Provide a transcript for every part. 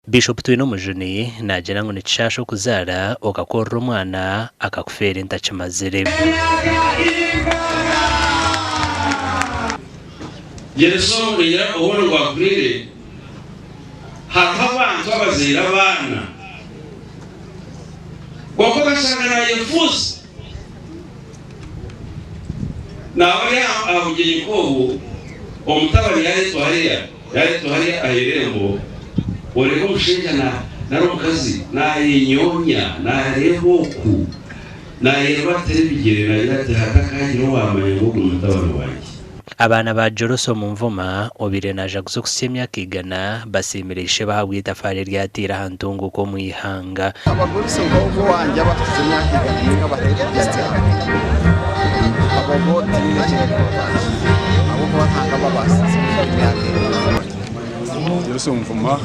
Bishop Twinomujuni naagira ngu nikishaasha okuzaara okakorera omwana akakufeera entakimazire. Geresomu ningira obu ngu akuriire hariho abantu abazaire abaana kwonka okashanga nayefuuza naaba ari aha bugyenyi nk'obu omutabani yaretwa hariya yaretwa hariya aha irembo oreeba omushaija nari omukazi nayenyonya nareeba oku nayerubatira ebigyere nagira ati hatakagira owamanya ngu ogu nimutabani wangye. Abaana ba Jorosi omu Nvuma, obaire naajaguza okuhitsya emyaka igana, basiimire ishebo ahabw'eitafaari eri ataire aha ntunguuka omu ihanga. Abagurusi nk'ogu owangye abahikize emyaka igana ninga abatari kugisya, abo bo tihaine eki barikubabanja ahabw'okuba Ruhanga ababaasize kuhika emyaka egyo. Jorosi Nvuma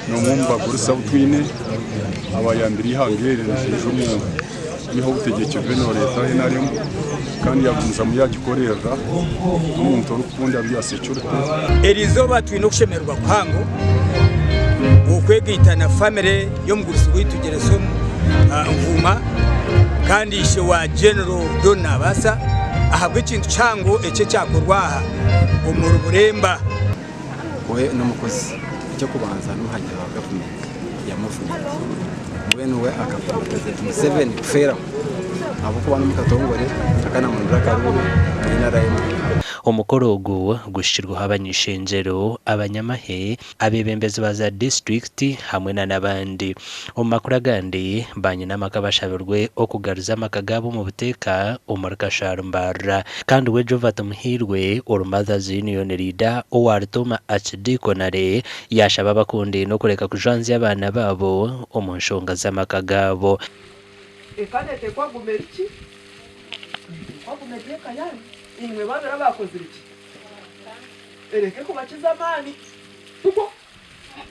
n'omwe omu bagurusi abu twine abayambire eihanga eri riija omu kwiha obutegyeki bw'enoreeta NRM kandi yagumizamu yagikorerera n'omuntu orikukunda bya security. Eriizooba twine okushemererwa kuhango okwegaita na famire y'omugurusi waitu Geresomu Nvuma kandi ishe wa General Don Nabaasa ahabw'ekintu kihango eki ekyakorwa aha omuri Buremba. We n'omukozi, eky'okubanza n'omuhagiri wa gavumenti ya muvumenti. Mbwenu we akakunda Purezidenti Museveni kufeeraho ahabw'okuba n'omu katongore akanamurindira akaruuru omu NRM. Omukoro ogu guhikirweho abany'ishengyero, abanyamahe, abeebembezi ba za disiturikiti hamwe na n'abandi. Omu makuru agandi, banyina amaka bashabirwe okugaruza amaka gaabo omu buteeka omuri Kashari Mbarara. Kandi we Jovah Tumuhairwe ori Mothers Union Leader owa Rutooma Archdeaconry yaashaba abakundaine okureka kujwanzya abaana baabo omu nshonga z'amaka gaabo. Eka neeteekwa kuguma eri ki? Neeteekwa kuguma eri eka yaanyu. Imwe babiri abaakozire ki? Ereke kubakiza amaani. Tikwo?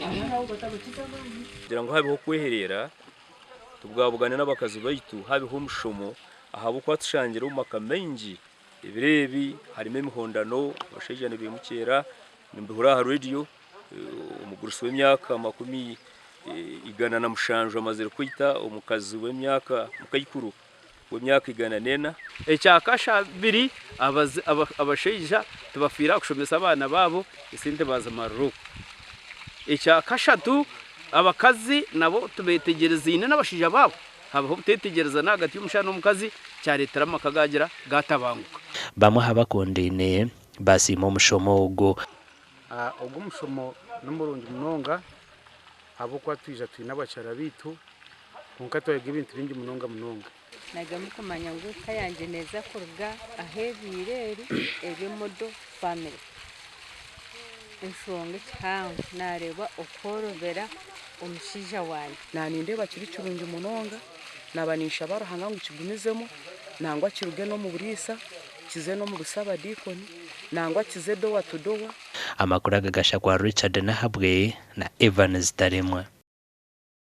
Abaana abo batabakiza amaani. Kugira ngu habeho okwehereera, tubwabugane n'abakazi baitu habeho omushomo ahabw'okuba tushangire omu maka maingi ebiro ebi harimu emihondano, abashaija nibimukyera, nimbihurira aha rediyo, omugurusi w'emyaka makumi 107 amazire kwita omukazi w'emyaka mukaikuru w'emyaka 104. Ekya kashabiri abashaija tibafiire aha kushomesa abaana baabo, esente baazimarira okwo. Ekya kashatu abakazi nabo tibeetegyerizaine n'abashaija baabo, habaho obuteetegyerezana ahagati y'omushaija n'omukazi kyareetera amaka gaagira gaatabanguka. Bamwe aha bakundaine baasiima omushomo ogu. Ogu omushomo nimurungi munonga ahabw'okuba twija twine abakyara baitu kwonka twayega ebintu bingi munonga munonga. Nagamu kumanya ngu eka yangye neeza kuruga ahu ebaire eri ebe model family. Enshonga ekihango nareeba okworobera omushaija wangye. Nanindeeba kiri kirungi munonga, naaba ninshaba Ruhanga ngu kigumizemu nangwa kiruge n'omu buriisa kize n'omu busabadiikoni nangwa kize door to door. Amakuru aga gashakwa Richard Nahabwe na Evans Taremwa.